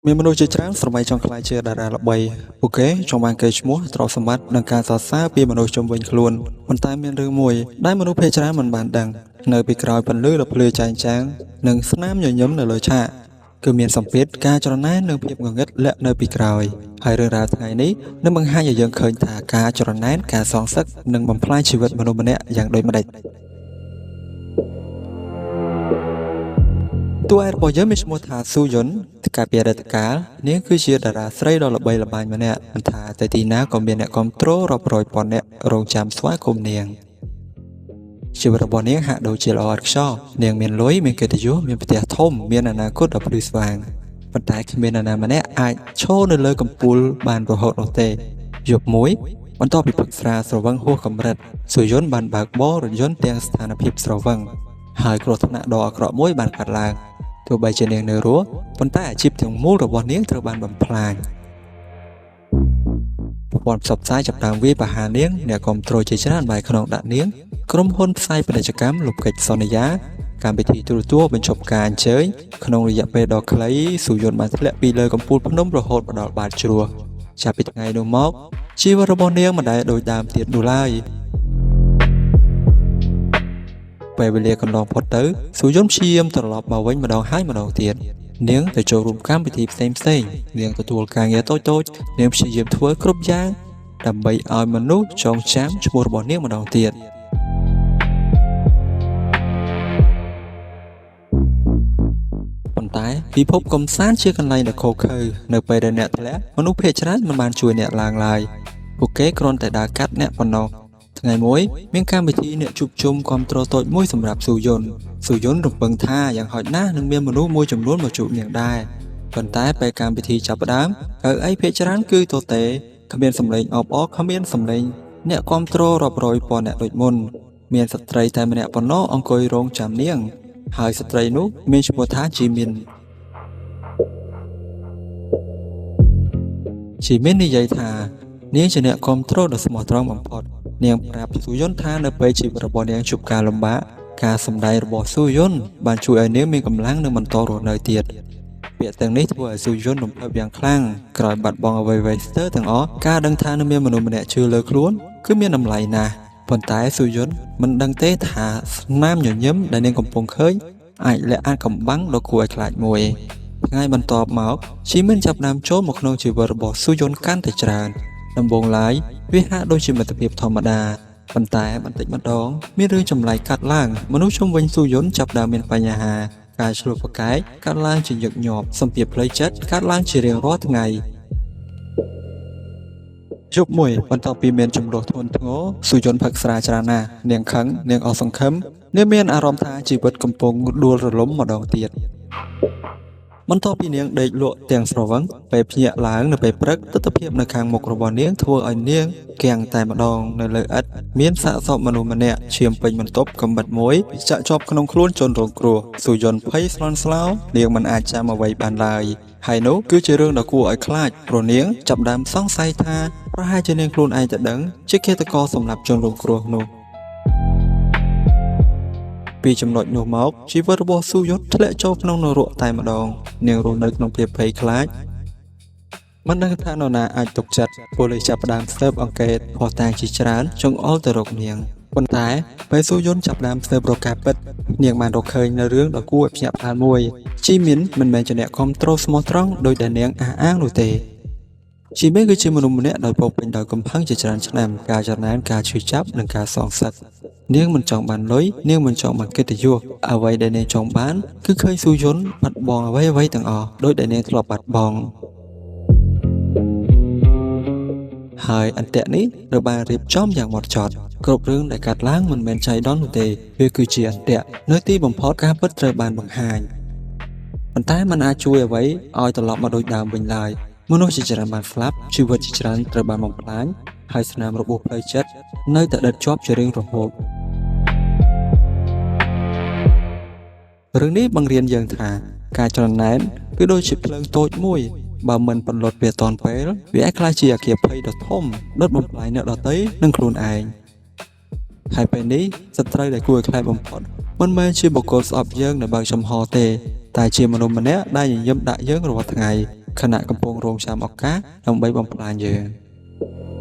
មានមនុស្សជាច្រើនស្រមៃចង់ក្លាយជាតារាល្បីពួកគេចង់បានកេរ្តិ៍ឈ្មោះទ្រព្យសម្បត្តិនិងការសរសើរពីមនុស្សជុំវិញខ្លួនប៉ុន្តែមានរឿងមួយដែលមនុស្សភាគច្រើនមិនបានដឹងនៅពីក្រោយពន្លឺដ៏ភ្លឺចែងចាំងនិងស្នាមញញឹមនៅលើឆាកគឺមានសម្ពាធការច្រណែននិងភាពងងឹតលាក់នៅពីក្រោយហើយរឿងរ៉ាវថ្ងៃនេះនឹងបង្ហាញឲ្យយើងឃើញថាការច្រណែនការសងសឹកនិងបំផ្លាញជីវិតមនុស្សម្នាក់យ៉ាងដូចម្តេច តួឯករបស់យើងមានឈ្មោះថាស៊ូយុនកាលពីអតីតកាលនាងគឺជាតារាស្រីដ៏ល្បីល្បាញម្នាក់មិនថាទៅទីណាក៏មានអ្នកគាំទ្ររាប់រយពាន់នាក់រងចាំស្វាគមន៍នាងជីវិតរបស់នាងហាក់ដូចជាល្អឥតខ្ចោះនាងមានលុយមានកិត្តិយសមានផ្ទះធំមានអនាគតដ៏ភ្លឺស្វាងប៉ុន្តែគ្មាននរណាម្នាក់អាចឈរនៅលើកំពូលបានរហូតនោះទេយប់មួយបន្ទាប់ពីផឹកស្រាស្រវឹងហួសកម្រិតស៊ូយុនបានបើកបររថយន្តទាំងស្ថានភាពស្រវឹងហើយគ្រោះថ្នាក់ដ៏អាក្រក់មួយបានកើតឡើងទោះបីជានាងនៅរស់ប៉ុន្តែអាជីពទាំងមូលរបស់នាងត្រូវបានបំផ្លាញប្រព័ន្ធផ្សព្វផ្សាយចាប់ផ្ដើមវាយប្រហារនាងអ្នកគាំទ្រជាច្រើនបែរខ្នងដាក់នាងក្រុមហ៊ុនផ្សាយពាណិជ្ជកម្មលុបកិច្ចសន្យាកម្មវិធីទូរទស្សន៍បញ្ឈប់ការអញ្ជើញក្នុងរយៈពេលដ៏ខ្លីស៊ូយុនបានធ្លាក់ពីលើកំពូលភ្នំរហូតមកដល់បាតជ្រោះចាប់ពីថ្ងៃនោះមកជីវិតរបស់នាងមិនដែលដូចដើមទៀតនោះឡើយពេលវេលាកន្លងផុតទៅស៊ូយុនព្យាយាមត្រឡប់មកវិញម្ដងហើយម្ដងទៀតនាងទៅចូលរួមកម្មវិធីផ្សេងៗនាងទទួលការងារតូចៗនាងព្យាយាមធ្វើគ្រប់យ៉ាងដើម្បីឲ្យមនុស្សចងចាំឈ្មោះរបស់នាងម្ដងទៀតប៉ុន្តែពិភពកំសាន្តជាកន្លែងដ៏ឃោរឃៅនៅពេលដែលអ្នកធ្លាក់មនុស្សភាគច្រើនមិនបានជួយអ្នកឡើងឡើយពួកគេគ្រាន់តែដើរកាត់អ្នកប៉ុណ្ណោះថ្ងៃមួយមានកម្មវិធីអ្នកជួបជុំគាំទ្រតូចមួយសម្រាប់ស៊ូយុនស៊ូយុនរំពឹងថាយ៉ាងហោចណាស់នឹងមានមនុស្សមួយចំនួនមកជួបនាងដែរប៉ុន្តែពេលកម្មវិធីចាប់ផ្ដើមកៅអីភាគច្រើនគឺទទេគ្មានសម្លេងអបអរគ្មានសម្លេងអ្នកគាំទ្ររាប់រយពាន់អ្នកដូចមុនមានស្ត្រីតែម្នាក់ប៉ុណ្ណោះអង្គុយរងចាំនាងហើយស្ត្រីនោះមានឈ្មោះថាជីមីនជីមីននិយាយថានាងជាអ្នកគាំទ្រដ៏ស្មោះត្រង់បំផុតនាងប្រាប់ស៊ូយុនថានៅពេលជីវិតរបស់នាងជួបការលំបាកការសម្ដែងរបស់ស៊ូយុនបានជួយឲ្យនាងមានកម្លាំងនិងបន្តរស់នៅទៀតពាក្យទាំងនេះធ្វើឲ្យស៊ូយុនរំភើបយ៉ាងខ្លាំងក្រោយបាត់បង់អ្វីៗស្ទើរទាំងអស់ការដឹងថានឹងមានមនុស្សម្នាក់ជឿលើខ្លួនគឺមានតម្លៃណាស់ប៉ុន្តែស៊ូយុនមិនដឹងទេថាស្នាមញញឹមដែលនាងកំពុងឃើញអាចលាក់អាថ៌កំបាំងដ៏គួរឲ្យខ្លាចមួយថ្ងៃបន្ទាប់មកជីមីនចាប់ផ្ដើមចូលមកក្នុងជីវិតរបស់ស៊ូយុនកាន់តែច្រើនដំបូងឡើយវាហាក់ដូចជាមិត្តភាពធម្មតាប៉ុន្តែបន្តិចម្ដងមានរឿងចម្លែកកាត់ឡើងមនុស្សជុំវិញស៊ូយុនចាប់ផ្ដើមមានបញ្ហាការឆ្លោះប្រកែកកើតឡើងជាញឹកញាប់សម្ពាធផ្លូវចិត្តកើតឡើងជារៀងរាល់ថ្ងៃយប់មួយបន្ទាប់ពីមានជម្លោះធ្ងន់ធ្ងរស៊ូយុនផឹកស្រាច្រើនណាស់នាងខឹងនាងអស់សង្ឃឹមនាងមានអារម្មណ៍ថាជីវិតកំពុងដួលរលំម្ដងទៀតបន្ទាប់ពីនាងដេកលក់ទាំងស្រវឹងពេលភ្ញាក់ឡើងនៅពេលព្រឹកទិដ្ឋភាពនៅខាងមុខរបស់នាងធ្វើឲ្យនាងគាំងតែម្ដងនៅលើឥដ្ឋមានសាកសពមនុស្សម្នាក់ឈាមពេញបន្ទប់កំបិតមួយចាក់ជាប់ក្នុងខ្លួនជនរងគ្រោះស៊ូយុនភ័យស្លន់ស្លោនាងមិនអាចចាំអ្វីបានឡើយហើយនោះគឺជារឿងដ៏គួរឲ្យខ្លាចព្រោះនាងចាប់ផ្ដើមសង្ស័យថាប្រហែលជានាងខ្លួនឯងទៅដឹងជាឃាតករសម្លាប់ជនរងគ្រោះនោះពីចំណុចនោះមកជីវិតរបស់ស៊ូយុនធ្លាក់ចូលក្នុងនរកតែម្ដងនាងរស់នៅក្នុងភាពភ័យខ្លាចមិនដឹងថានរណាអាចទុកចិត្តប៉ូលីសចាប់ផ្ដើមស៊ើបអង្កេតភស្តុតាងជាច្រើនចង្អុលទៅរកនាងប៉ុន្តែពេលស៊ូយុនចាប់ផ្ដើមស៊ើបរកការពិតនាងបានរកឃើញនៅរឿងដ៏គួរឲ្យភ្ញាក់ផ្អើលមួយជីមីនមិនមែនជាអ្នកគាំទ្រស្មោះត្រង់ដោយដែលនាងអះអាងនោះទេជីមីនគឺជាមនុស្សម្នាក់ដែលពោរពេញដោយកំហឹងជាច្រើនឆ្នាំការច្រណែនការឈឺចាប់និងការសងសឹកនាងមិនចង់បានលុយនាងមិនចង់បានកិត្តិយសអ្វីដែលនាងចង់បានគឺឃើញស៊ូយុនបាត់បង់អ្វីៗទាំងអស់ដោយដែលនាងធ្លាប់បាត់បង់ហើយអន្ទាក់នេះត្រូវបានរៀបចំយ៉ាងហ្មត់ចត់គ្រប់រឿងដែលកើតឡើងមិនមែនចៃដន្យនោះទេវាគឺជាអន្ទាក់នៅទីបំផុតការពិតត្រូវបានបង្ហាញប៉ុន្តែมันអាចជួយអ្វីឲ្យត្រឡប់មកដូចដើមវិញឡើយមនុស្សជាច្រើនបានស្លាប់ជីវិតជាច្រើនត្រូវបានបំផ្លាញហើយស្នាមរបួសផ្លូវចិត្តនៅតែដិតជាប់ជារៀងរហូតរឿងនេះបង្រៀនយើងថាការច្រណែនគឺដូចជាភ្លើងតូចមួយបើមិនពន្លត់វាទាន់ពេលវាអាចក្លាយជាអគ្គិភ័យដ៏ធំដុតបំផ្លាញអ្នកដទៃនិងខ្លួនឯងហើយពេលនេះសត្រូវដែលគួរឲ្យខ្លាចបំផុតមិនមែនជាបុគ្គលស្អប់យើងដែលបើកចំហទេតែជាមនុស្សម្នាក់ដែលញញឹមដាក់យើងរាល់ថ្ងៃ ខណៈកំពុងរង់ចាំឱកាសដើម្បីបំផ្លាញយើង។